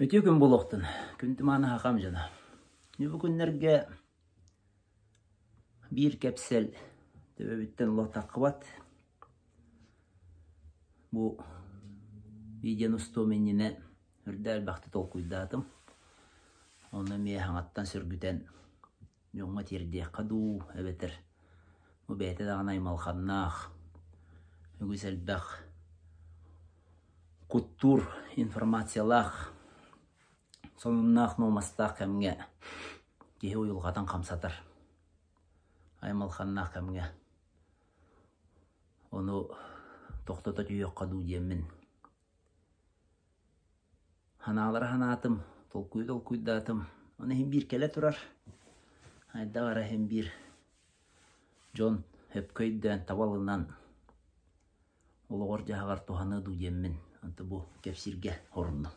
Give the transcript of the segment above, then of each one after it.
Үтүө күн буолуохтун, күн тумаана хахам дьоно. Бу күннэргэ биир кэпсэл төбөбүттэн олох таххыбат. Бу видеону устуом иннинэ үрдэ элбэхтик толкуйдаатым. Ону эмиэ хаҥаттан сөргүтэн дьоҥҥо тиэрдиэххэ дуу, эбэтэр бу бэйэтэ даҕаны аймалҕаннаах, үгүс элбэх куттуур информациялаах, сонуннаах, нуомастаах кэмҥэ киһи уйулҕатын хамсатар, аймалҕаннаах кэмҥэ ону тохтото түһүөххэ дуу диэммин Санаалары санаатым, толкуйу толкуйдаатым. Ону иһин биир кэлэ турар. Хайдах эрэ иһин биир дьон сөпкө өйдөөн, таба ылынан олоҕор-дьаһаҕар туһаныа дуу диэммин онто бу кэпсииргэ оруннум.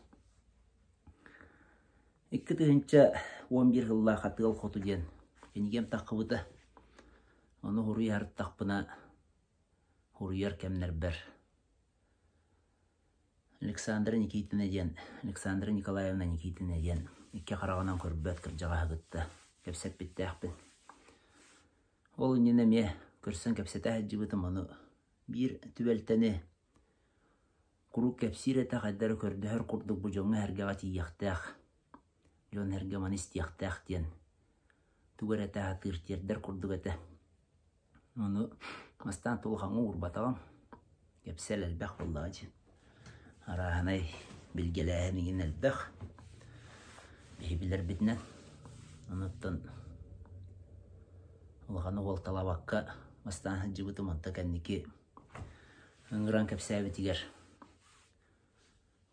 2011 сыллаах Атыал хоту диэн кинигэм таххыбыта. Ону суруйа сырыттахпына суруйар кэмнэрбэр Александра Никитина диэн, Александра Николаевна Никитина диэн икки хараҕынан көрбөт кырдьаҕаһы кытта кэпсэппиттээхпин. Ол иннинэ эмиэ көрсөн кэпсэтэ сылдьыбытым, ону биир түбэлтэни куруук кэпсиир этэ, хайдах эрэ көрдөһөр курдук бу дьоҥҥо-сэргэҕэ тиийиэхтээх, дьон-сэргэ маны истиэхтээх диэн тугу эрэ этэ сатыыр, тиэрдэр курдук этэ. Ону бастаан тулхаҥҥа уурбатаҕым, кэпсэл элбэх буоллаҕа дии. Арааһынай билгэлээһин игин элбэх, биһи билэрбитинэн. Онуттан улаханы уолталаабакка бастаан сылдьыбытым, онто кэнники ыҥыран кэпсээбитигэр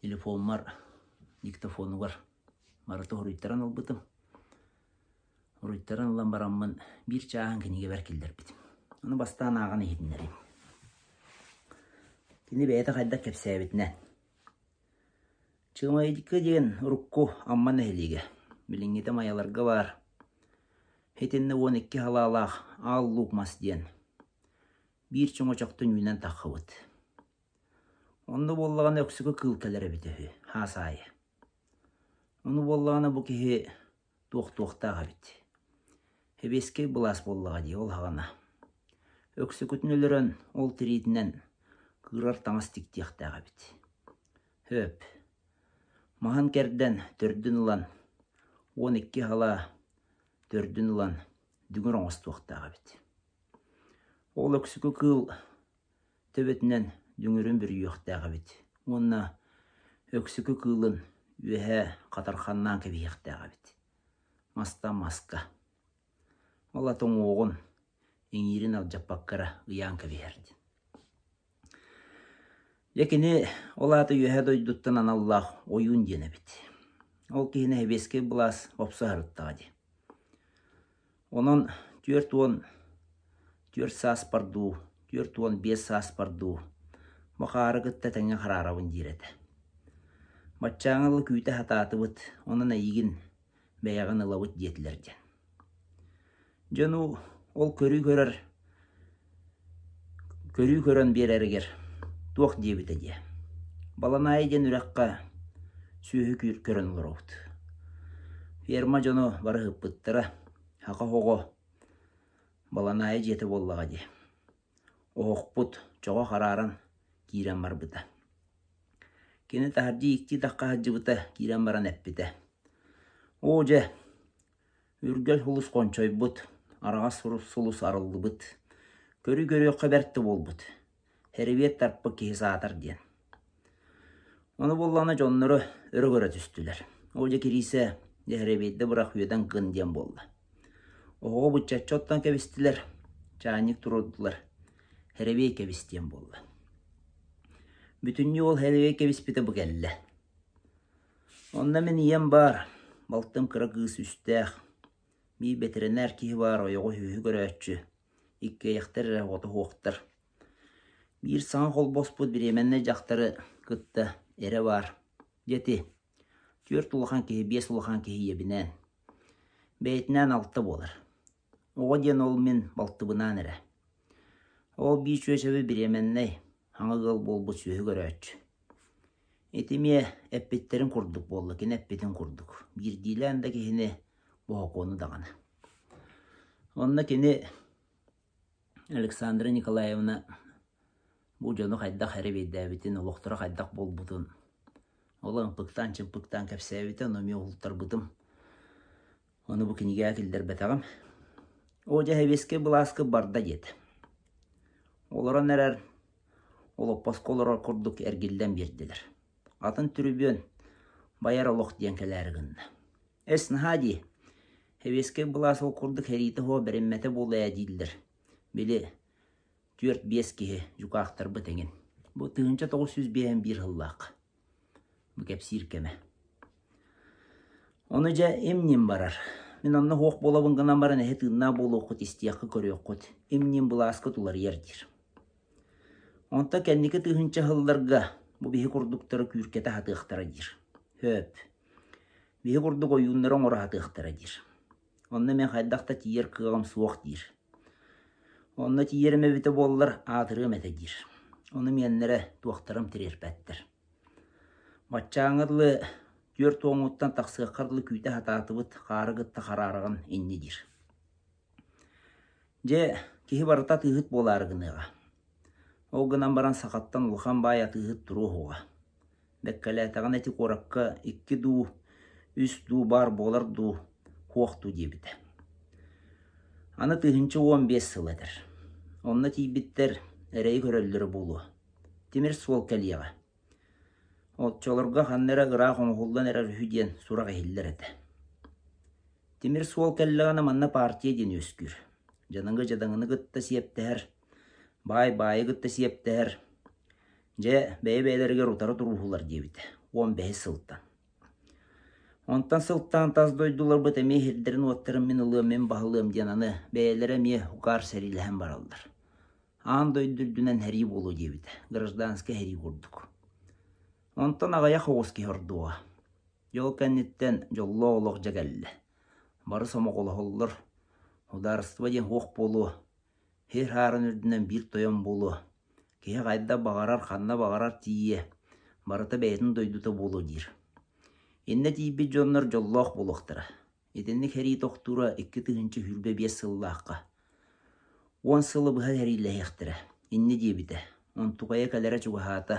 телефоммар, диктофонугар барыта уруйтаран ылбытым. Уруйтаран ылан бараммын биир чааһын кинигэбэр киллэрбитим. Ону бастаан ааҕан иһитиннэриим. Кини бэйэтэ хайдах кэпсээбитинэн. Чыамайыкы диэн урукку Амма нэһилиэгэ. Билиҥҥитэ Майаларга баар. Итиннэ 12 халаалаах Аал Луук мас диэн биир чоҥочохтон үүнэн таххыбыт. Онно буоллаҕына өксөкү кыыл кэлэр эбитэ үһү, хаас аайы. Ону буоллаҕына бу киһи туохтуохтаах эбит. Сэбиэскэй былаас буоллаҕа дии ол саҕана. Өксөкүтүн өлөрөн, ол тириитинэн кыырар таҥас тиктиэхтээх эбит. Һөөп. Маһын кэрдэн, төрдүн ылан, 12 халаа төрдүн ылан дүҥүр оҥостуохтаах эбит. Ол өксөкү кыыл төбөтүнэн дүҥүрүн бүрүйүөхтээх эбит уонна өксөкү кыылын үөһэ хатарханнаан кэбиһиэхтээх эбит мастан маска ол ат уҥуоҕун иҥиирин алдьаппакка эрэ ыйаан кэбиһэр диэн. Дьэ кини ол аата үөһэ дойдуттан аналлаах ойуун диэн эбит. Ол киһини сэбиэскэй былаас бопсо сырыттаҕа дии. Онон 44 сааспар дуу, 45 сааспар дуу бу хаары кытта тэҥҥэ хараарабын диир этэ. Баччааҥҥа дылы күүтэ сатаатыбыт, онон эйигин бэйэҕин ылабыт диэтилэр диэн. Дьону ол көрүү көрөр көрүү көрөн биэрэригэр туох диэбитэ диэ. Баланаайы диэн үрэххэ сүөһү көрөн олоробут. Ферма дьоно бары ыһыппыттара, саха оһоҕо Баланаайы дьиэтэ буоллаҕа дии. Оһохпут чоҕо харааран киирэн барбыта. Кини таһырдьа ииктии тахха сылдьыбыта киирэн баран эппитэ: «Оо дьэ, Үргэл сулус хончойбут, араҕас сулус арыллыбыт, көрү-көрүөххэ бэрт да буолбут, хэрибиэт тарпыт киһи саатар диэн. Ону буоллаҕына дьонноро өрө көрө түстүлэр. Ол дьэ Кириисэ, дьэ хэрэбиэйдэ бырах үөдэн гын диэн буолла. Оһоҕу быччаччы оттон кэбистилэр, чаанньык туруордулар, хэрэбиэй кэбис диэн буолла. Бүтүннүү ол хэрэбиэй кэбиспитэ бу кэллэ. Онно мин ийэм баар, балтым кыра кыыс үстээх, биир бэтэринээр киһи баар ойоҕо үһү көрөөччү, иккиэйэхтэр эрэ оҕото суохтар. Биир саҥа холбоспут бириэмэннэй дьахтары кытта эрэ баар. Дьэ ити, түөрт улахан киһи, биэс улахан киһи ийэбинээн. Бэйэтинээн алта буолар. Оҕо диэн ол мин балтыбынаан эрэ. Ол биир чүөчэби бириэмэннэй, саҥа ыал буолбут сүөһү көрөөччү. Ити эмиэ эппиттэрин курдук буолла, кини эппитин курдук. Биирдиилээн да киһини боһокуону даҕаны. Онно кини Александра Николаевна бу дьону хайдах эрэбиэйдээбитин, олохторо хайдах буолбутун ол ымпыктаан-чымпыктаан кэпсээбитэ, ону эмиэ уһултарбытым. Ону бу кинигэҕэ киллэрбэтэҕим. Оо дьэ сэбиэскэй былааска барда диэтэ. Олорон эрэр олоппоско олорор курдук эргиллэн биэрдилэр. Атын түрүбүөн байар олох диэн кэлээри гынна. Эс наһаа дии. Сэбиэскэй былаас ол курдук сэриитэ суох бэриммэтэ буолуо ээ дииллэр. Били түөрт-биэс киһи дьукаахтарбыт эҥин. Бу 1951 сыллаах. Бу кэпсиир кэмэ. Ону дьэ им-ньим барар. Мин онно суох буолабын гынан баран эһи тыыннаах буолуоххут, истиэххит, көрүөххүт. Им-ньим былааскыт уларыйар диир. Онтон кэнники тыһыынча сылларга бу биһи курдуктары күүркэтэ сатыахтара диир. Сөп. Биһи курдук ойууннары оҥоро сатыахтара диир. Онно мин хайдах да тиийэр кыаҕым суох диир. Онно тиийэрим эбитэ буоллар аатырыам этэ диир. Ону миэннэрэ туохтарым тириэрпэттэр. Баччааҥҥа дылы түөрт уоҥҥуттан тахсыаххар дылы күүтэ сатаатыбыт, хаары кытта хараараҕын инньэ диир. Дьэ, киһи барыта атыыһыт буолаары гыныаҕа. Ол гынан баран сахаттан улахан баай атыыһыт туруо суоҕа. Бэккэлээтэҕинэ ити куоракка икки дуу, үс дуу баар буолар дуу, суох дуу диэбитэ. Аны 1015 сыл этэр. Онно тиийбиттэр эрэйи көрөллөрө буолуо. Тимир суол кэлиэҕэ. Оччолорго ханна эрэ ыраах оҥоһуллан эрэр үһү диэн сурах иһиллэр этэ. Тимир суол кэллэҕинэ манна партия диэн үөскүүр. Дьадаҥы дьадаҥыны кытта сиэптэһэр, баай баайы кытта сиэптэһэр, Дьэ, бэйэ-бэйэлэригэр утары турууһулар диэбитэ, 15 сылтан. Онтон сылтаан тас дойдуларбыт эмиэ сирдэрин-уоттарын мин ылыам, мин баһылыам диэн аны бэйэлэрэ эмиэ укаар сэриилэһэн бараллар. Аан дойду үрдүнэн сэрии буолуо диэбитэ, гражданскай сэрии курдук. Онтон аҕыйах оҕус киһи ордуоҕа. Дьол кэнниттэн дьоллоох олох дьэ кэллэ. Бары сомоҕолоһоллор, судаарыстыба диэн суох буолуо, Сир хаарын үрдүнэн биир тойон буолуо, киһи хайда баҕарар, ханна баҕарар тиийиэ, барыта бэйэтин дойдута буолуо диир. Иннэ тиийбит дьоннор дьоллоох буолуохтара. Итинник сэрии тохтуура 2025 сыллаахха. 10 сылы быһа сэриилэһиэхтэрэ, инньэ диэбитэ. Онтукайа кэлэрэ чугаһаата.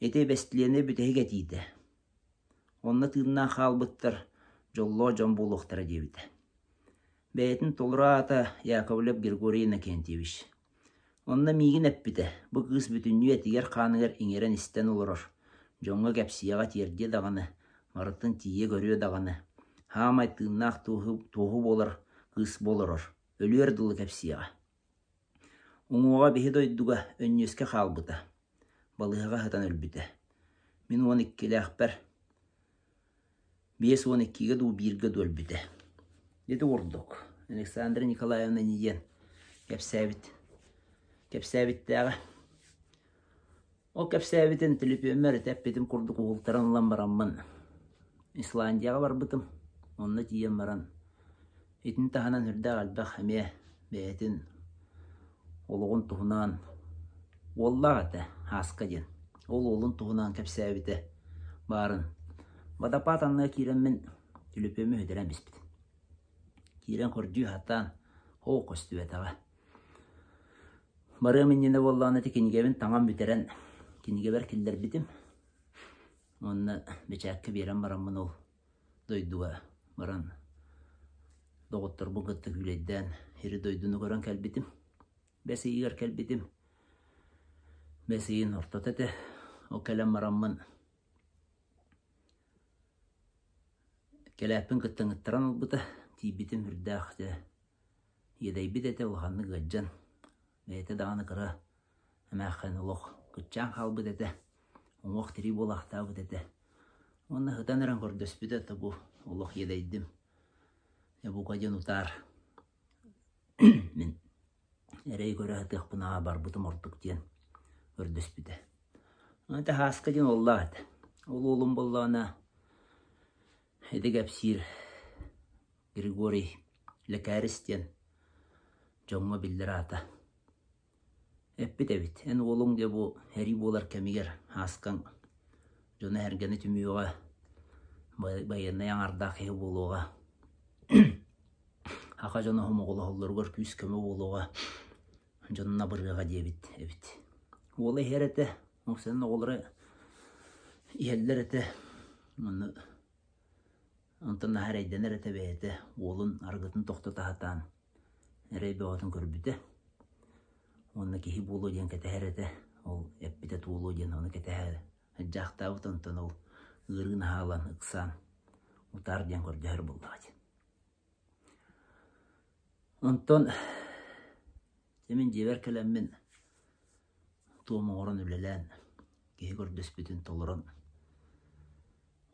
Ити бэстилиэнэй бүтэһик этиитэ. Онно тыыннаах хаалбыттар дьоллоох дьон буолуохтара диэбитэ. Бэйэтин толору аата Яковлев Григорий Иннокентьевич. Онно миигин эппитэ, бу кыыс бүтүннүү этигэр-хааныгар иҥэрэн истэн олорор, дьоҥҥо кэпсиэҕэ тиэрдиэ даҕаны, барытын тиийэ көрүө даҕаны, хаамай тыыннаах туоһу, туоһу буолар кыыс буолорор, өлүөр дылы кэпсиэҕэ. Уҥуоҕа биһи дойдуга Өнньүөскэ хаалбыта, балыыһаҕа сытан өлбүтэ. Мин 12-лээхпэр 52-гэ дуу, бииргэ дуу өлбүтэ. Ити курдук Александра Николаевна диэн кэпсээбит кэпсээбиттээҕэ. Ол кэпсээбитин төлөпүөммэр ити эппитим курдук уһултаран ылан бараммын Исландияҕа барбытым. Онно тиийэн баран итини таһынан сүрдээх элбэх эмиэ бэйэтин олоҕун туһунан уоллаах этэ Һааска диэн. Ол уолун туһунан кэпсээбитэ баарын. Водопад анныгар киирэммин төлөпүөммүн сүтэрэн биспитим. Киирэн көрдүү сатаан, оо көстүбэтэҕэ. Барыам иннинэ буоллаҕына ити кинигэбин таҥан бүтэрэн кинигэбэр киллэрбитим. Уонна бэчээккэ биэрэн бараммын ол дойдуга баран доҕотторбун кытта күүлэйдээн сири-дойдуну көрөн кэлбитим. Бэс ыйыгар кэлбитим. Бэс ыйын ортото этэ. Ол кэлэн бараммын кэлээппин кытта ыҥыттаран ылбыта. Тиийбитим үрдээх дьэ иэдэйбит этэ улаханнык ыалдьан. Бэйэтэ даҕаны кыра эмээххин олох кыччаан хаалбыт этэ. Уҥуох-тирии буолаахтаабыт этэ. Уонна сытан эрэн көрдөспүтэ, тобу олох иэдэйдим. Бука диэн утаар мин эрэй көрө сатыахпын аа барбытым ордук диэн көрдөспүтэ. Аны Һааска диэн уоллаах этэ. Ол уолум буоллаҕына ити кэпсиир Григорий Лэкээрис диэн дьоҥҥо биллэр аата. Эппит эбит, эн уолуҥ дьэ бу сэрии буолар кэмигэр Һааскаҥ. Дьону-сэргэни түмүөҕэ, байыаннай аҥардаах киһи буолуоҕа. Саха дьоно сомоҕолоһоллоругар күүс-көмө буолуоҕа, дьонун абырыаҕа диэбит эбит. Уола иһэр этэ, Оксана оҕолоро иһэллэр этэ, онно онтон наһаа эрэйдэнэр этэ бэйэтэ, уолун арыгытын тохтото сатаан эрэй бөҕөтүн көрбүтэ. Уонна киһи буолуо диэн кэтэһэр этэ, ол эппитэ туолуо диэн ону кэтэһэ сылдьаахтаабыт, онтон ол ыарыы наһаалаан ыксаан утаар диэн көрдөһөр буоллаҕа дии. Онтон дьэ мин дьиэбэр кэлэммин туом оҥорон үлэлээн, киһи көрдөспүтүн толорон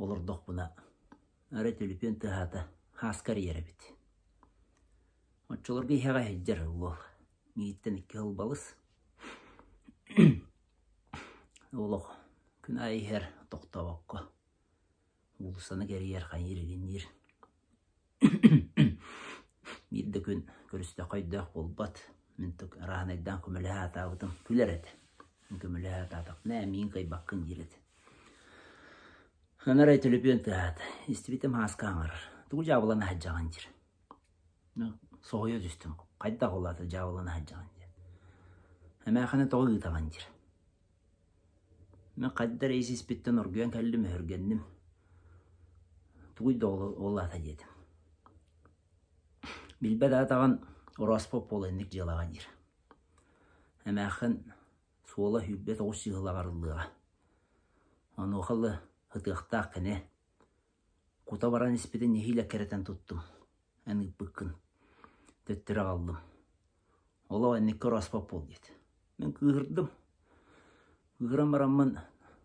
олордохпуна, арай түлүпүөн тыаһаата, Һааска эрийэр эбит. Оччолорго иһэҕэ иһирдьэр уол, миигиттэн икки сыл балыс. Олох күн аайы иһэр тохтообокко уулуссаны кэрийэр, хайыыр илинниир. Биир да күн көрүстэххэ өйдөөх буолбат. Мин арааһынайдаан көмөлөһө сатаабытым. Күлэр этэ. Көмөлөһө сатаатахпына, ээ, миигин кыайбаккын диир этэ. Аны арай төлөпүөн тыаһаата. Истибитим Һааска аҥарар. Тугу дьаабылана сылдьаҕын диир. Соһуйа түстүм. Хайдах ол аата дьаабылана сылдьаҕын диэн. Эмээхини тоҕо ыытаҕын диир. Мин хайда эрэ ис-испиттэн оргуйан кэллим, өһүргэнним. Тугуй да ол аата диэтим. Билбэт аатаҕын орооспот буола инник дьыалаҕа диир. Эмээххин суола 29 сыһыла арыллыаҕа. Онуоха ылы ытыахтаах кини. Кута баран испитин нэһиилэ кэрэтэн туттум. Эн ыыппыккын. Төттөрү аҕаллым. Олох инникки орооспот буол диэт. Мин кыыһырдым. Кыыһыран бараммын,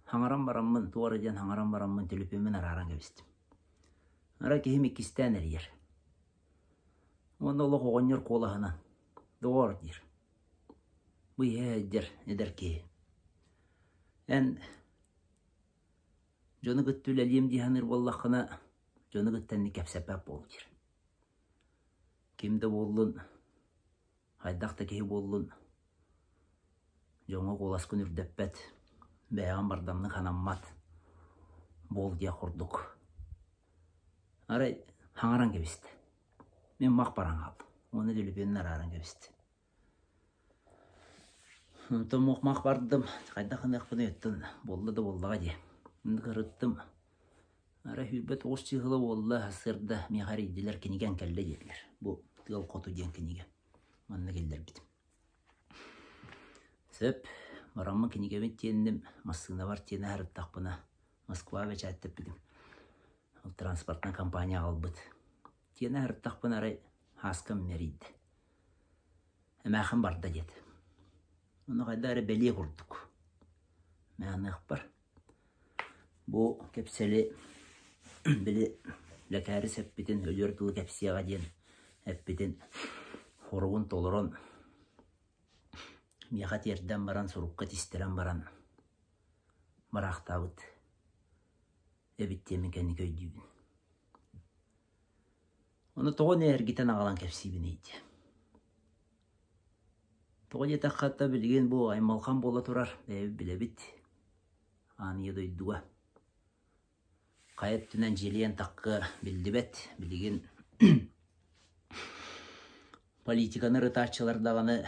хаҥаран бараммын, туох эрэ диэн хаҥаран бараммын төлөпүөммүн арааран кэбистим. Арай киһим иккистээн эрийэр. Уонна олох оҕонньор куолаһынан «Доҕоор» диир. Бу иһэ сылдьар эдэр киһи. Эн дьону кытта үлэлиэм дии саныыр буоллаххына, дьону кытта инник кэпсэппэт буол диир. Ким да буоллун, хайдах да киһи буоллун, дьоҥҥо куоласкын үрдэппэт, бэйэҕин бардамнык санаммат буол диэх курдук. Арай хаҥаран кэбистэ. Мин мах баран хааллым. Уонна төлөпүөнүн арааран кэбистэ. Онтон муох-мах бардым, хайдах гыныахпыный оттон буолла да буоллаҕа дии. Оннук ырыттым. Арай 29 чыыһыла буолла, сарсыарда миэхэ эрийдилэр, кинигэҥ кэллэ диэтилэр. Бу Тыал хоту диэн кинигэ. Манна киллэрбитим. Сөп, бараммын кинигэбин тиэнним, массыынабар тиэнэ сырыттахпына Москва бэчээттэппитим. Ол транспортнай компания аҕалбыт. Тиэнэ сырыттахпына арай Һааскам эрийдэ. Эмээххин барда диэтэ. Ону хайдах эрэ бэлиэ курдук. Мээныахпар. Бу кэпсэли били Лэкээрис эппитин өлүөр дылы кэпсиэҕэ диэн эппитин хоругун толорон миэхэ тиэрдэн баран сурукка тистэрэн баран бараахтаабыт эбит диэммин кэнники өйдүүбүн. Ону тоҕо эмиэ эргитэн аҕалан кэпсиибиний диэн. Тоҕо диэтэххэ да билигин бу аймалҕан буола турар, бэйэбит билэбит, аан ийэ дойдуга. Хайа өттүнэн дьиэлийэн тахха биллибэт, билигин политиканы ырытааччылар даҕаны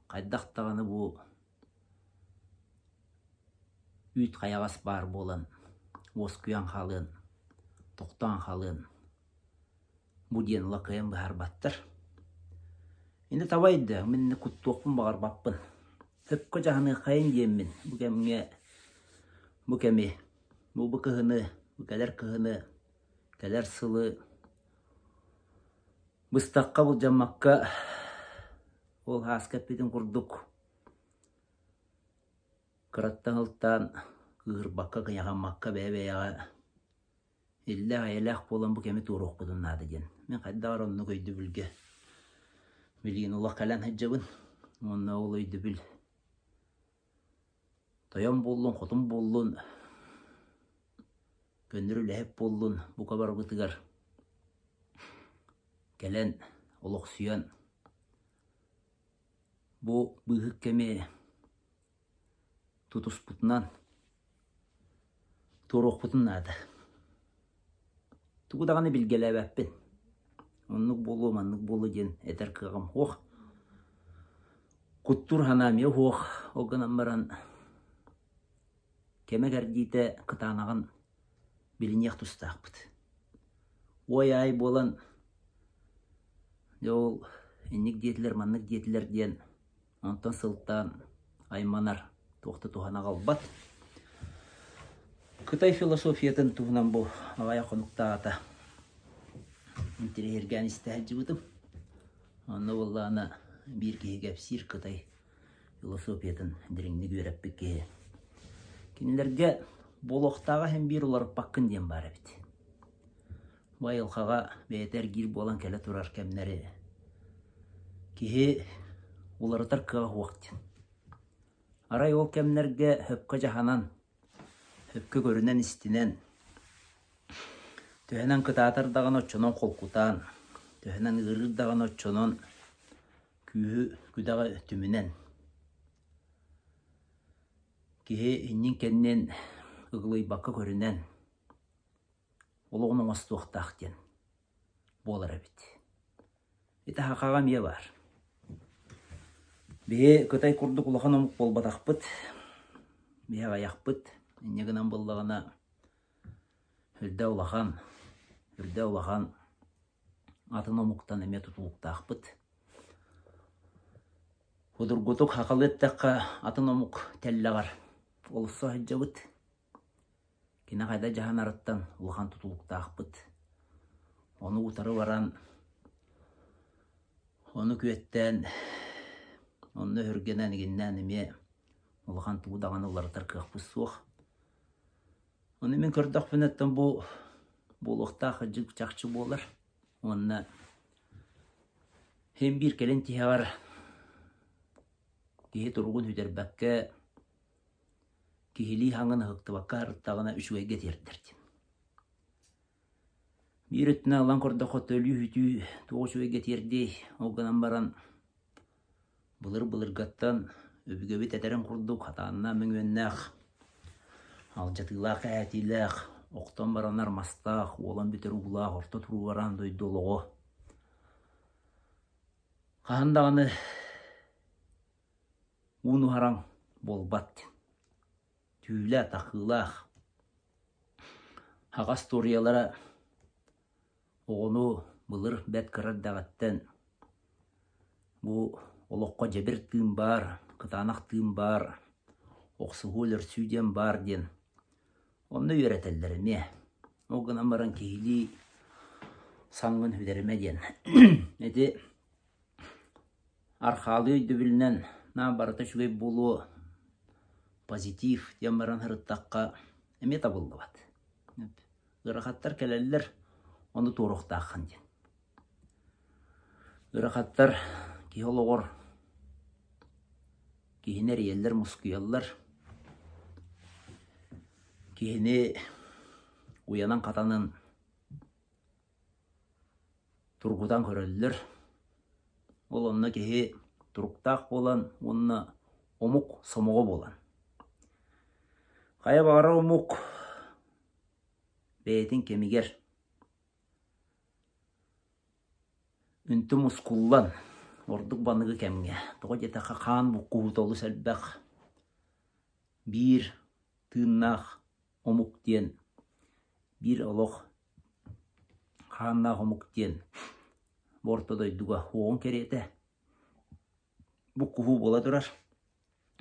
хайдах даҕаны бу үүт хайаҕас баар буолан уоскуйан хаалыан, тохтоон хаалыан бу диэн лакыйан быһаарбаттар. Ини табай да, мин ини куттуохпун баҕарбаппын. Сөпкө дьаһаныаххайын диэммин бу кэмҥэ бу кэми, бу бу кыһыны, бу кэлэр кыһыны, кэлэр сылы быстахха былдьаммакка ол һааска эппитин курдук Кыраттан ылтаан кыыһырбакка, кыйахаммакка бэйэ-бэйэҕэ иллээх-эйэлээх буолан бу кэми туоруохпутун наада диэн. Мин хайдах эрэ оннук өйдөбүлгэ билигин олох кэлэн сылдьабын. Уонна ол өйдөбүл тойон буоллун, хотун буоллун, көннөрү үлэһит буоллун, бука барыбытыгар кэлэн олохсуйан Бу быыһык кэми тутуспутунан, Туоруохпутун наада. Тугу даҕаны билгэлээбэппин. Оннук буолуо, маннык буолуо диэн этэр кыаҕым суох. Куттуур санаа эмиэ суох. Ол гынан баран кэмэ кэрдиитэ кытаанаҕын билиниэх тустаахпыт. Уой-аай буолан дьэ ол инник диэтилэр, маннык диэтилэр диэн онтон сылтаан айманар туох да туһаны аҕалбат. Кытай философиятын туһунан бу аҕыйах хонуктааҕыта интэриэһиргээн истэ сылдьыбытым. Онно буоллаҕына биир киһи кэпсиир Кытай философиятын дириҥник үөрэппит киһи. Кинилэргэ буолуохтааҕа иһин биир уларыппаккын диэн баар эбит. Бу айылҕаҕа бэйэтэ эргиир буолан кэлэ турар кэмнэри киһи уларытар кыаҕа суох диэн. Арай ол кэмнэргэ сөпкө дьаһанан, сөпкө көрүнэн-истинэн, төһөнөн кытаатар даҕаны оччонон холкутаан, төһөнөн ыарыыр даҕаны оччонон күүһү-күдэҕи түмүнэн киһи иннин-кэннин ыгылыйбакка көрүнэн олоҕун оҥостуохтаах диэн буолар эбит. Ити сахаҕа эмиэ баар. Биһи Кытай курдук улахан омук буолбатахпыт. Биһи аҕыйахпыт. Инньэ гынан буоллаҕына үрдэ улахан, үрдэ улахан атын омуктан эмиэ тутулуктаахпыт. Судургутук сахалыы эттэххэ атын омук тэллэҕэр олусса сылдьабыт. Кини хайда дьаһанарыттан улахан тутулуктаахпыт. Ону утары баран, ону күөттээн, онно өһүргэнэн игиннээн эмиэ улахан тугу даҕаны уларытар кыахпыт суох. Ону мин көрдөхпүнэ оттон бу буолуохтаах дьик чахчы буолар. Уонна син биир кэлин тиһэҕэр киһи туругун сүтэрбэккэ Киһилии хаҥын ыһыктыбакка сырыттаҕына үчүгэйгэ тиэрдэр диэн. Биир өттүнэн ылан көрдөххө өлүү-сүтүү туох үчүгэйгэ тиэрдиэй, ол гынан баран былыр-былыргаттан өбүгэбит этэрин курдук хатааннаах мөҥүөннээх, алдьатыылаах эһээтиилээх, охтон баранар мастаах, уолан бүтэр уулаах орто туруу дойду олоҕо хаһан даҕаны Уу нуһараҥ буолбат, түүлэ тахыылаах, аҕа остуоруйалара оҕону былыр бэрт кыра эрдэҕиттэн бу олоххо дьэбир тыын баар, кытаанах тыын баар, охсуһуу өлөрсүү диэн баар диэн онно үөрэтэллэр эмиэ. Ол гынан баран киһилии саҥҥын сүтэримэ диэн. Ити Архаалыы өйдөбүлүнэн наа барыта үчүгэй буолуо, позитив диэн баран сырыттахха эмиэ табыллыбат. Ыарахаттар кэлэллэр, ону туоруохтааххын диэн. Ыарахаттар киһи олоҕор киһини эрийэллэр, мускуйаллар. Киһини уйанан-хатанан тургутан көрөллөр. Ол онно киһи туруктаах буолан уонна омук сомоҕо буолан. Хайа баҕарар омук бэйэтин кэмигэр үнтү мускуллан, ордук баныгы кэмҥэ, тоҕо диэтэххэ хаан буккуһуута олус элбэх, биир тыыннаах омук диэн биир олох хааннаах омук диэн бу орто дойдуга уоҕун кэриэтэ буккуһуу буола турар.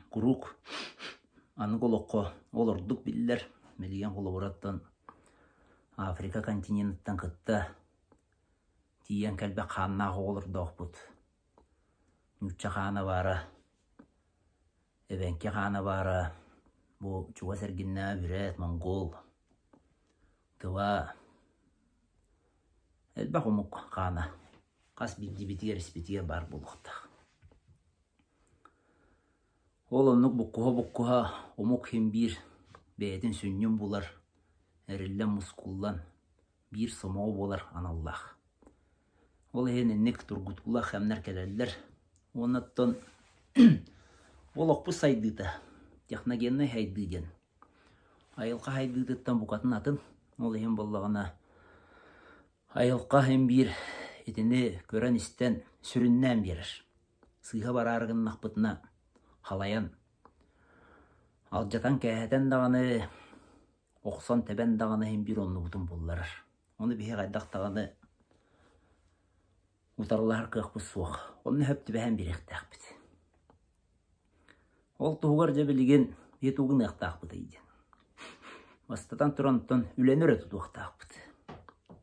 Куруук аныгы олоххо ол ордук биллэр. Билигин холобураттан Африка континеныттан кытта тиийэн кэлбэх хааннаах оҕолордоохпут. Нуучча хаана баара, эбэҥки хаана баара, бу чугас эргиннээх бүрээт, монгол, Тыва элбэх омук хаана хас биирдиибитигэр испитигэр баар буолуохтаах. Ол оннук буккуһа-буккуһа омук иһин биир бэйэтин сүнньүн булар, эриллэн-мускуллан биир сомоҕо буолар аналлаах. Ол иһин инник тургутуулаах кэмнэр кэлэллэр. Уонна оттон бу олохпут сайдыыта, техногеннай сайдыы диэн. Айылҕа хайдыытыттан букатын атын. Ол иһин буоллаҕына айылҕа син биир итини көрөн-истэн сүрүннээн биэрэр. Сыыһа бараары гыннахпытына халайан, алдьатан-кээһэтэн даҕаны, охсон-тэбэн даҕаны иһин биир оннубутун булларар. Ону биһиги хайдах даҕаны утарылаһар кыахпыт суох. Онно сөп түбэһэн биэриэхтээхпит. Ол туһугар дьэ билигин биһи тугу гыныахтаахпытый диэн. Бастатан туран оттон үлэни өрө тутуохтаахпыт.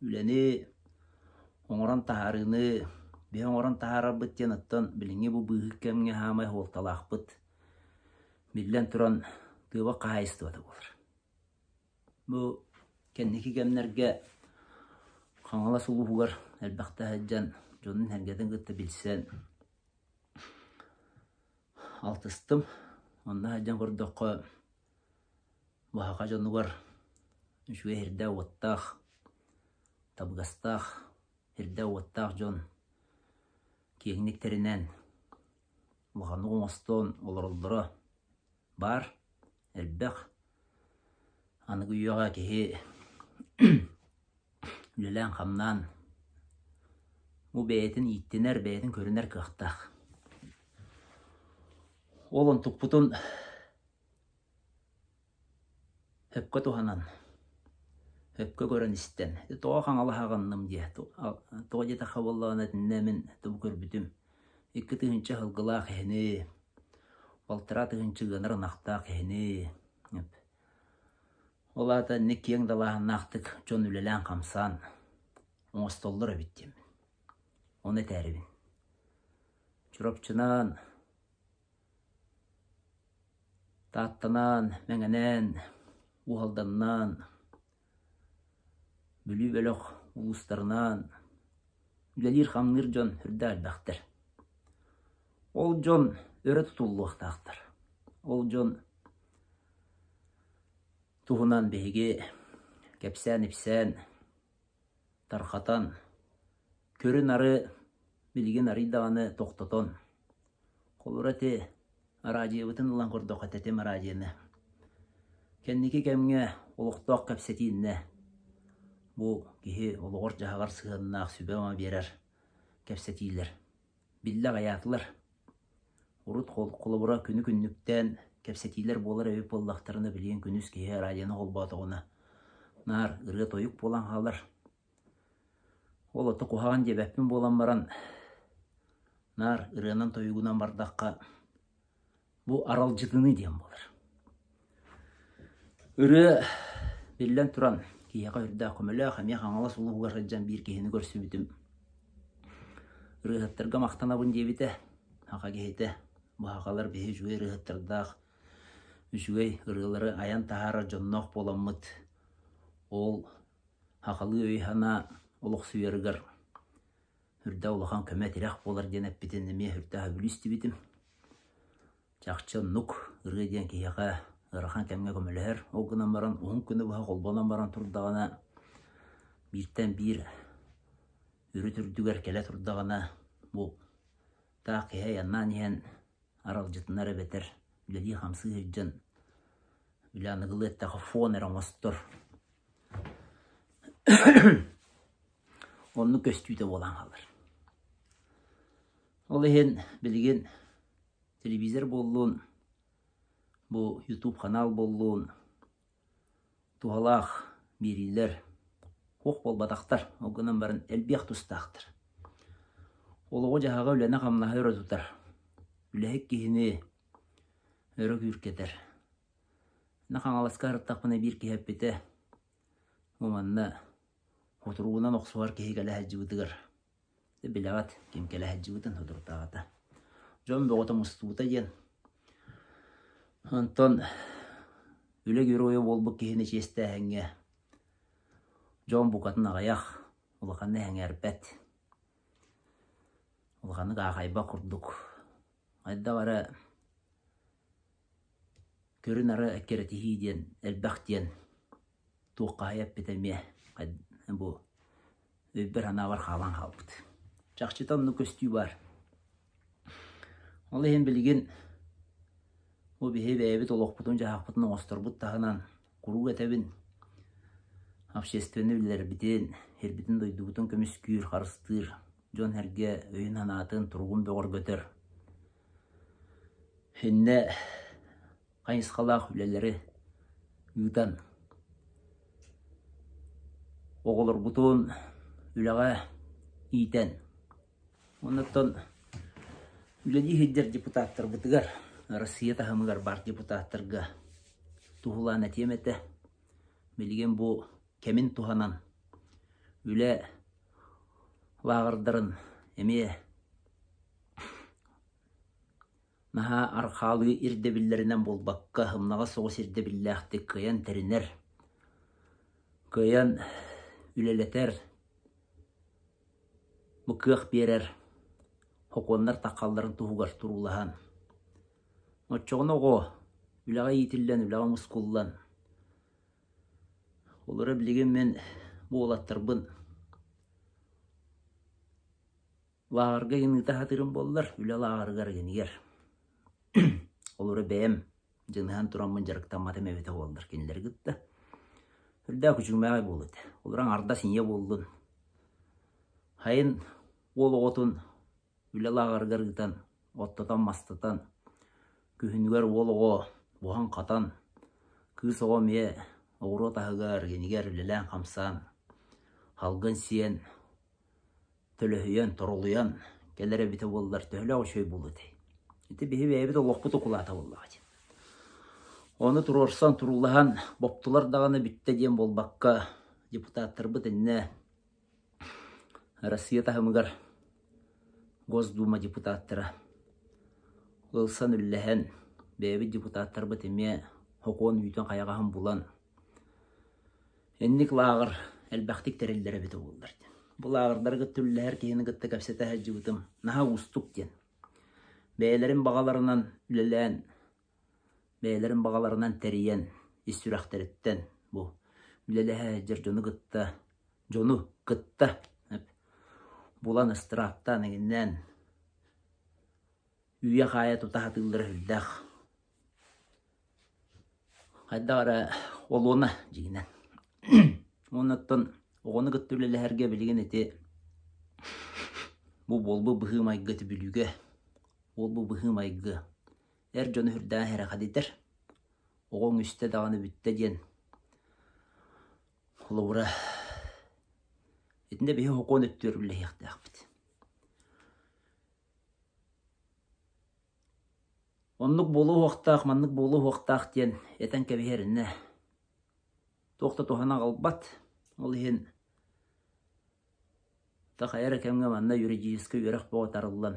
Үлэни оҥорон таһаарыыны биһи оҥорон таһаарарбыт диэн оттон билиҥҥи бу быыһык кэмҥэ саамай суолталаахпыт биллэн туран тыаба хаһаайыстыбата буолар. Бу кэнники кэмнэргэ Хаҥалас улууһугар элбэхтэ сылдьан дьонун-сэргэтин кытта билсэн алтыстым. Онно сылдьан көрдөххө, баһаха дьонугар үчүгэй сирдээх-уоттаах, табыгастаах сирдээх-уоттаах дьон киэҥник тэринэн, улаханнык оҥостон олороллоро баар, элбэх. Аныгы үйэҕэ киһи үлэлээн-хамнаан бу бэйэтин ииттинэр, бэйэтин көрүнэр кыахтаах. Ол онтукпутун сөпкө туһанан, сөпкө көрөн-истэн, тоҕо хаҥалаһаҕынным диэ, тоҕо диэтэххэ буоллаҕына итиннэ мин тугу көрбүтүм, 2000 сылгылаах иһини, 1500 ыанар ынахтаах иһини, Ол аата инник киэҥ далааһыннаахтык дьон үлэлээн-хамсаан оҥостоллор эбит диэммин. Ону этээрибин. Чурапчынан, Тааттанан, Мэҥэнэн, Уһалданнаан, Бүлүү бөлөх улуустарынан үлэлиир-хамныыр дьон үрдээх элбэхтэр. Ол дьон өрө тутуллуохтаахтар. Ол дьон туһунан биһиги кэпсээн-ипсээн, тарҕатан, көрү-нары билигин арый даҕаны тохтотон, холобура ити араадьыйабытын ылан көрдөххө тэтим араадьыйаны кэнники кэмҥэ олохтоох кэпсэтииннэ бу киһи олоҕор-дьаһаҕар сыһыаннаах сүбэ-ама биэрэр кэпсэтиилэр биллэ аҕыйаатылар. Урут холобура күнү-күннүктээн кэпсэтиилэр буолар эбит буоллахтарына билигин күнүс киһи араадьыйаны холбоотоҕуна наар ырыа-тойук буолан хаалар. Ол ото куһаҕан диэбэппин буолан баран наар ырыанан-тойугунан бардахха бу аралдьытыныы диэн буолар. Ырыа биллэн туран киһиэхэ үрдээх көмөлөөх эмиэ Хаҥалас улууһугар сылдьан биир киһини көрсүбүтүм. Ырыаһыттарга махтанабын диэбитэ, саха киһитэ. Бу сахалар биһи үчүгэй ырыаһыттардаах, үчүгэй ырыалары айан таһаарар дьонноох буоламмыт, ол сахалыы өй-санаа олохсуйарыгар үрдээх улахан көмө-тирэх буолар диэн эппитин эмиэ үрдээх сөбүлүү истибитим. Чахчы оннук ырыа диэн киһиэхэ ыарахан кэмҥэ көмөлөһөр. Ол гынан баран уһун күнү быһа холбонон баран турдаҕына бииртэн биир үрүт үрдүгэр кэлэ турдаҕына бу таах киһи айаннаан иһэн аралдьытынар эбэтэр үлэлии-хамсыы сылдьан үлэ аныгылыы эттэххэ фон эрэ оҥостор Оннук көстүүтэ буолан хаалар. Ол иһин билигин телевизор буоллун, бу YouTube канал буоллун, туһалаах биэриилэр суох буолбатахтар, ол гынан баран элбиэх тустаахтар. Олоҕу-дьаһаҕы, үлэни-хамнаһы өрө тутар, үлэһит киһини өрө күүркэтэр. Хаҥаласка сырыттахпына биир киһи эппитэ, бу манна Хотуругунан охсуһар киһи кэлэ сылдьыбытыгар билэҕит ким кэлэ сылдьыбытын соторутааҕыта. Дьон бөҕөтө мустубута диэн. Онтон үлэ геройа буолбут киһини чиэстээһиҥҥэ дьон букатын аҕыйах, улаханнык сэҥээрбэт, улаханнык аахайбат курдук. Хайдах эрэ көрү-нары эккирэтиһии диэн элбэх диэн туоххаһыйа эппитэ эмиэ бу өйбөр-санаабар хаалан хаалбыт. Чахчыта оннук көстүү баар. Ол иһин билигин бу биһи бэйэбит олохпутун-дьаһахпытын оҥосторбут таһынан Куруук этэбин, общественнай үлэлэрбитин, сирбитин-дойдубутун көмүскүүр, харыстыыр, дьон-сэргэ өйүн-санаатын, туругун бөҕөргөтөр иннэ хайысхалаах үлэлэри ыытан оҕолорбутун үлэҕэ иитэн Оннуттан үлэлии сылдьар депутаттарбытыгар, Россия таһымыгар баар депутаттарга туһулаан этиэм этэ. Билигин бу кэмин туһанан үлэ лааҕырдарын эмиэ наһаа архаалыы ирдэбиллэринэн буолбакка, сымнаҕас соҕус ирдэбиллээхтик кыайан тэринэр, кыайан үлэлэтэр Бу кыах биэрэр сокуоннар таххалларын туһугар туруулаһан, оччоҕуна оҕо үлэҕэ иитиллэн, үлэҕэ мускуллан, олоро билигин мин бу уолаттарбын лааҕырга ыҥыта сатыырым буоллар, үлэ лааҕырыгар игинигэр олоро бэйэм дьаныһан тураммын дьарыктамматым эбитэ буоллар кинилэри кытта. Үрдээх үчүгмээҕи буолуо этэ. Олорон ардас ийэ буоллун. Хайын уол оҕотун үлэ лааҕырыгар ыытан, оттотон-мастатан, күһүнүгэр уол оҕо буһан-хатан, кыыс оҕо эмиэ оҕуруот аһыгар, инигэр үлэлээн-хамсаан, салгын сиэн, төлөһүйэн, торолуйан кэлэр эбитэ буоллар төһөлөөх үчүгэй буолуо этэй? Ити биһи бэйэбит олохпут укулаата буоллаҕа дии. Ону туруорсан, туруулаһан боптулар даҕаны бүттэ диэн буолбакка, депутаттарбыт иннэ Россия таһымыгар Госдума депутаттара ылсан үллэһэн, бэйэбит депутаттарбыт эмиэ сокуон үүтүн-хайаҕаһын булан Инник лааҕыр элбэхтик тэриллэр эбитэ буоллар диэн. Бу лааҕырдары кытта үллэһэр киһини кытта кэпсэтэ сылдьыбытым наһаа уустук диэн. Бэйэлэрин баҕаларынан үлэлээн, бэйэлэрин баҕаларынан тэрийэн, ис сүрэхтэриттэн бу үлэлэһэ сылдьар дьону кытта, дьону кытта булан ыстырааптаан эҥиннээн үүйэ-хаайа тута сатыыллара сүрдээх Хайдах эрэ олуона дьиҥинэн. Уонна оттон оҕону кытта үлэлэһэргэ билигин ити бу буолбут быһыы-майгы ити Бүлүүгэ буолбут быһыы-майгы эр дьону сүрдээх эрэхэдитэр. Оҕоҥ үстэ даҕаны бүттэ диэн холобура итиннэ биһи сокуон өттүгэр үлэлэһиэхтээхпит. Оннук буолуо уһуохтаах, маннык буолуо уһуохтаах диэн этэн кэбиһэр иннэ туох да туһаны аҕалбат. Ол иһин хайа эрэ кэмҥэ манна юридическай үөрэх бөҕөтө арыллан,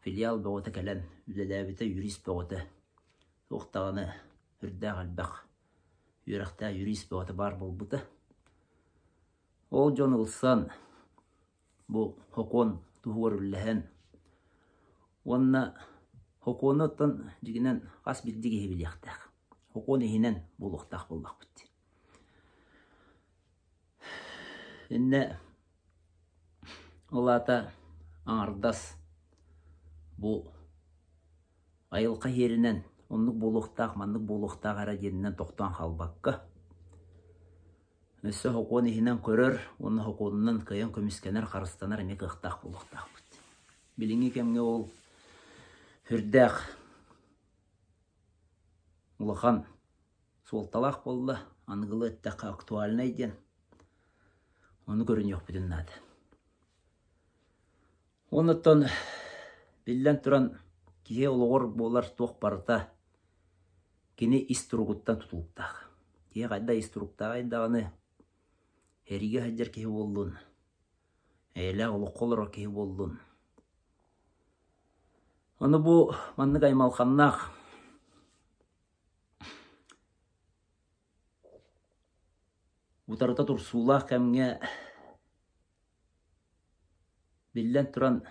филиал бөҕөтө кэлэн үлэлээбитэ юрист бөҕөтө туох даҕаны сүрдээх элбэх үөрэхтээх юрист бөҕөтө баар буолбута. Ол дьон ылсан бу сокуон туһугар үллэһэн уонна сокуону оттон дьиҥинэн хас биирдии киһи билиэхтээх. Сокуон иһинэн буолуохтаах буоллахпыт дии. Иннэ ол аата аҥардас бу айылҕа иһиэринэн оннук буолуохтаах, маннык буолуохтаах эрэ диэнинэн тохтоон хаалбакка Өссө сокуон иһинэн көрөр уонна сокуонунан кыайан көмүскэнэр, харыстанар эмиэ кыахтаах буолуохтаахпыт. Билиҥҥи кэмҥэ ол сүрдээх улахан суолталаах буолла, аныгылыы эттэххэ актуальнай диэн. Ону көрүнүөхпүтүн наада. Оннуттан биллэн туран киһи олоҕор буолар туох барыта Кини ис туругуттан тутулуктаах. Киһи хайда ис туруктааҕый даҕаны, эригэ сылдьар киһи буоллун, эйэлээх олоххо олорор киһи буоллун. Ону бу маннык аймалҕаннаах утарыта турсуулаах кэмҥэ Биллэн туран,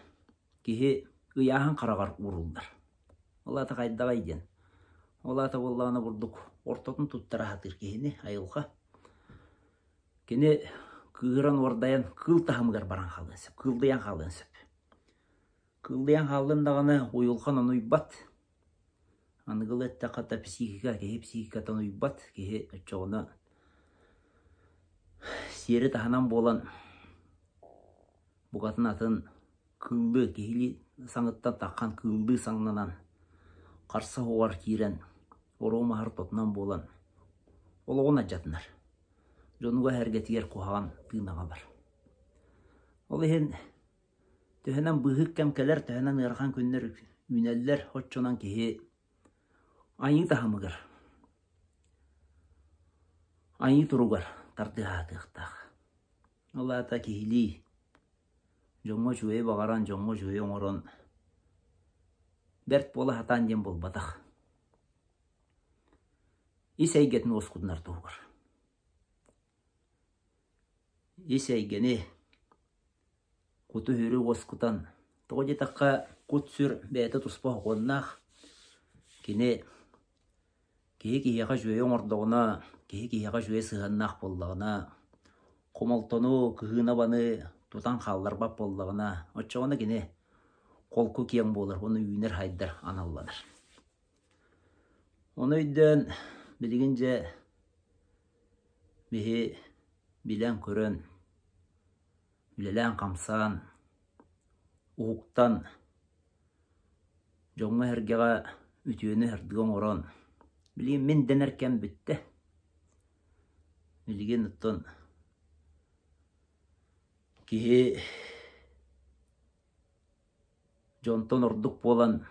киһи ыйааһын хараҕар ууруллар. Ол аата хайдаҕай диэн, ол аата буоллаҕына бурдук ортотун туттара сатыыр киһини айылҕа. Кини кыыһыран уордайан кыыл таһымыгар баран хаалыан сөп, кыылдыйан хаалыан сөп. Кыылдыйан хааллын даҕаны уйулҕан ону уйбат. Аныгылыы эттэххэ да психика, киһи психикатын уйбат, киһи оччоҕуна сиэри таһынан буолан букатын атын кыыллыы, киһилии саҥыттан таххан кыыллыы саҥнанан, харса оһоҕор киирэн, оруо маһар тотунан буолан олоҕун алдьатынар. Дьонугар-сэргэтигэр куһаҕан тыын аҕалар. Ол иһин төһөнөн быыһык кэм кэлэр, төһөнөн ыарахан күннэр үүнэллэр, оччонон киһи айыы таһымыгар, айыы туругар тардыһаатыахтаах. Ол аата киһилии дьоҥҥо үчүгэйи баҕаран, дьоҥҥо үчүгэйи оҥорон бэрт буола сатаан диэн буолбатах. Ис эйгэтин уоскутунар туһугар. Ис эйгэни куту-сүрү уоскутан, тоҕо диэтэххэ, кут-сүр бэйэтэ туспа сокуоннаах. Кини киһи киһиэхэ үчүгэйи оҥордоҕуна, киһи киһиэхэ үчүгэй сыһыаннаах буоллаҕына, хомолтону, кыһыыны-абаны тутан хаалларбат буоллаҕына, оччоҕуна кини холку киэҥ буолар уонна үүнэр-сайдар аналланар. Ону өйдөөн билигин дьэ биһи билэн-көрөн, үлэлээн-хамсаан, уһуктан, дьоҥҥо-сэргэҕэ үтүөнү-сырдыгы оҥорон, билигин мин дэнэр кэм бүттэ. Билигин оттон киһи дьонтон ордук буолан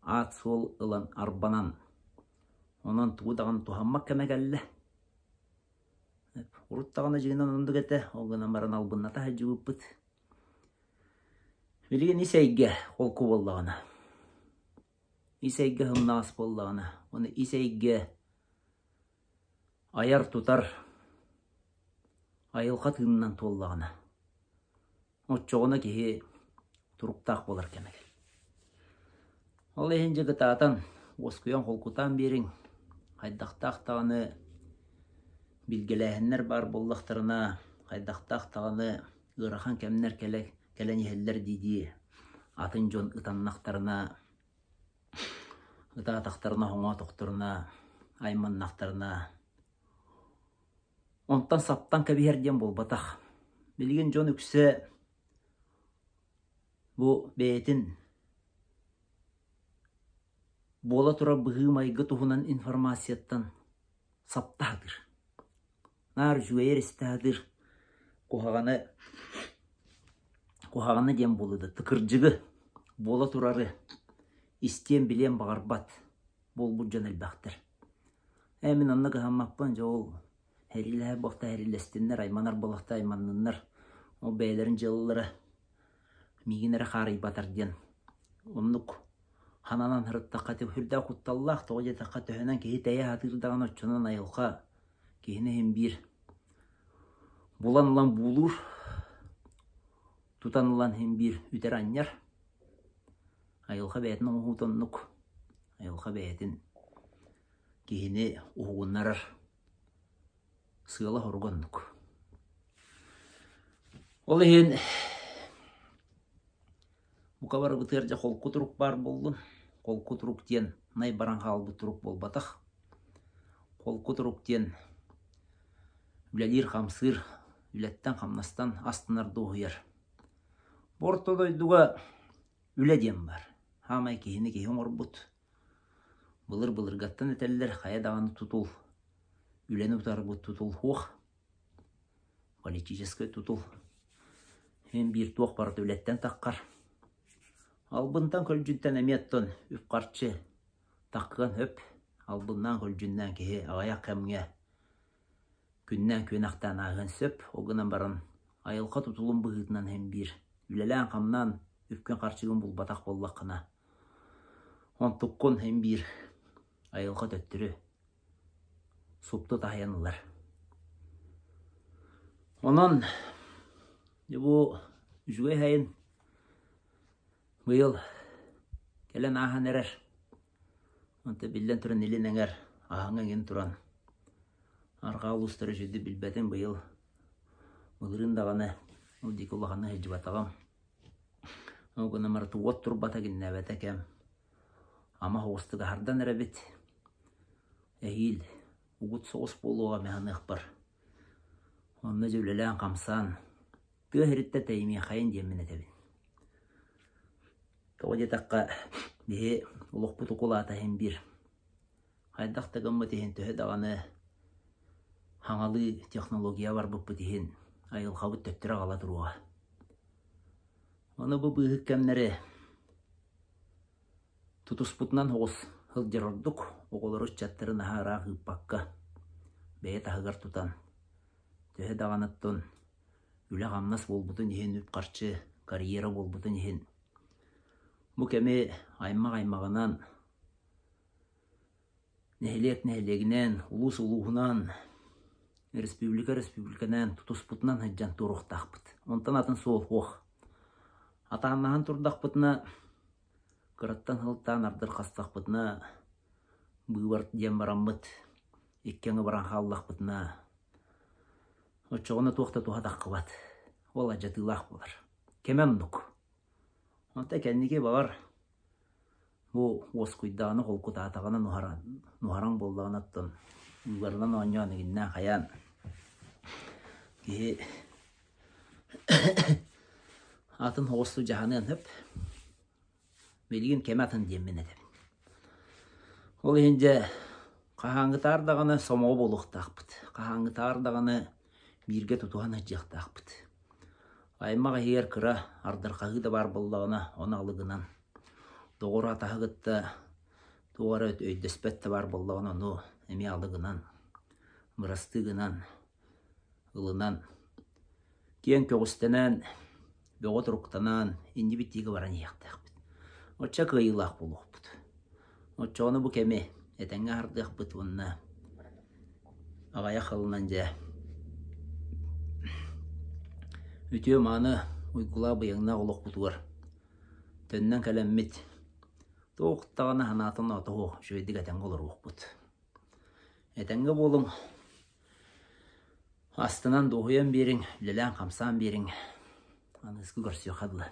аат-суол ылан арбанан, онон тугу даҕаны туһаммат кэмэ кэллэ. Урут даҕаны дьиҥинэн оннук этэ, ол гынан баран албынната сылдьыбыппыт. Билигин ис эйгэ холку буоллаҕына, ис эйгэ сымнаҕас буоллаҕына, уонна ис эйгэ айар-тутар айылҕа тыынынан туоллаҕына, Оччоҕуна киһи туруктаах буолар кэмэ кэлэр. Ол иһин дьэ кытаатан, уоскуйан холкутаан биэриҥ. Хайдахтаах даҕаны билгэлээһиннэр баар буоллахтарына, хайдахтаах даҕаны ыарахан кэмнэр кэлэ кэлэн иһэллэр дии-дии атын дьон ытаннахтарына, ытаатахтарына, хоҥоотохторуна, айманнахтарына Онтон саптан кэбиһэр диэн буолбатах. Билигин дьон үксэ бу бэйэтин буола турар быһыы-майгы туһунан информацияттан сапта сатыыр. Наар үчүгэйи истэ сатыыр, куһаҕаны куһаҕаны диэн буолуо да кырдьыгы буола турары истиэн билиэн баҕарбат буолбут дьон элбэхтэр. Ээ мин онно кыһаммаппын, дьэ ол сэриилэһэр буолта сэриилэстиннэр, айманар буоллахта айманныннар, ол бэйэлэрин дьыалалара миигин эрэ хаарыйбатар диэн оннук хананан сырыттахха ити сүрдээх кутталлаах, тоҕо диэтэххэ төһөнөн киһи тэйэ сатыыр даҕаны оччонон айылҕа киһини иһин биир булан ылан буулуур, тутан ылан иһин биир үтэр анньар. Айылҕа бэйэтин оҥоһуута оннук, айылҕа бэйэтин киһини уһугуннарар сыала-соруга оннук. Ол иһин бука барыбытыгар дьэ холку турук баар буоллун. Холку турук диэн най баран хаалбыт турук буолбатах. Холку турук диэн үлэлиир-хамсыыр, үлэттэн-хамнастан астынар дуоһуйар. Бу орто дойдуга үлэ диэн баар. Хаамай киһини киһи оҥорбут. Былыр-былыргаттан этэллэр, хайа даҕаны тутул, үлэни утарбыт тутул суох, политическай тутул. Эн биир туох барыта үлэттэн таххар. Албынтан-көлдьүнтэн эмиэ оттон үп-харчы таххыан сөп. Албыннаан-көлдьүннээн киһи аҕыйах кэмҥэ күннээн күөнэхтээн ааһыан сөп. Ол гынан баран айылҕа тутулун быһыытынан иһин биир үлэлээн-хамнаан үпкүн-харчыгын булбатах буоллаххына, онтуккун иһин биир айылҕа төттөрү супту таһыйан ылар. Онон бу үчүгэй сайын быйыл кэлэн ааһан эрэр. Онто биллэн туран илин эҥэр аһаҥа эҥин туран арҕаа улуустары үчүгэйдик билбэтим быйыл былырыын даҕаны ол диэки улаханнык сылдьыбатаҕым. Ол гынан баран уот турбата, киннээбэтэ кэм. Ама оҕустук аһардан эрэбит. Эһиил угут соҕус буолуоҕа мин саныахпар. Онно дьэ үлэлээн-хамсаан, тыа сириттэн тэйимиэхэйин диэммин этэбин. Тоҕо диэтэххэ, биһи олохпут укулаата иһин биир. Хайдах да гыммыт иһин төһө даҕаны хаҥалыы технология барбыппыт иһин айылҕабыт төттөрү аҕала туруоҕа. Ону бу быыһык кэмнэри Тутуспутунан оҕус сылдьар ордук, оҕолору ыччаттары наһаа ыраах ыыппакка, бэйэ таһыгар тутан, төһө даҕаны оттон үлэ-хамнас буолбутун иһин, үп-харчы, карьера буолбутун иһин, бу кэми аймах аймаҕынан, нэһилиэк нэһилиэгинэн, улуус улууһунан, республика республиканан тутуспутунан сылдьан туруохтаахпыт. Онтон атын суол суох. Атааннаһан турдахпытына Кыраттан сылтаан ардырҕастахпытына, быыбар диэн бараммыт, икки аҥы баран хааллахпытына, оччоҕуна туох да туһа таххыбат. Ол алдьатыылаах буолар. Кэмэ оннук. Онтон кэнники баҕар бу уоскуйдаҕына, холкутаатаҕына нуһараҥ, нуһараҥ буоллаҕына оттон быыбарынан оонньоон игиннээн хайаан киһи атын оҕустуу дьаһаныан сөп. Билигин кэмэ атын диэммин этэбин. Ол иһин дьэ хаһааҥҥытаар даҕаны сомоҕо буолуохтаахпыт. Хаһааҥҥытаар даҕаны бииргэ тутуһан сылдьыахтаахпыт. Аймах иһигэр кыра ардырхаһыы да баар буоллаҕына, ону алыгынан доҕор атаһы кытта туох эрэ өйдөспөт да баар буоллаҕына, ону эмиэ алыгынан, бырастыы гынан, ылынан, киэҥ көҕүстэнэн, бөҕө туруктанан, иннибит диэки баран иһиэхтээхпит. Оччо кыайыылаах буолуохпут. Оччоҕуна бу кэми этэҥҥэ аһардыахпыт уонна аҕыйах сылынан дьэ үтүө-мааны уйгулаах-быйаҥнаах олохпутугар төннөн кэлэммит туох даҕаны санаатын отоһуох үчүгэйдик этэҥҥэ олоруохпут. Этэҥҥэ буолуҥ, астынан дуоһуйан биэриҥ, үлэлээн-хамсаан биэриҥ. Аныгыскы көрсүөххэ дылы.